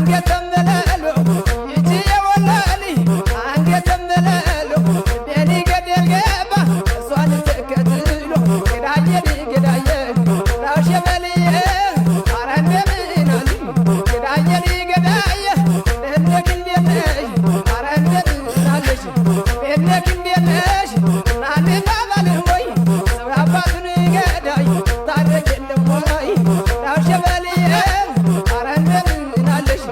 አንገተመለሉ ይቺ የወለሊ አንገተመለሉ ቤኒ ገደል ገባ እሷን ተከትሎ ገዳየኒ ገዳየ ራሸበልየ አረ እንደምን አሉ ገዳየኒ ገዳየ እንደክ እንዴት ነሽ አረ እንደምን አለሽ ቤነክ እንዴት ነሽ ናንባባል ወይ ሰው አባቱን ገዳይ ታረቅ የለም ወይ ራሸበልየ አረ እንደምን አለሽ።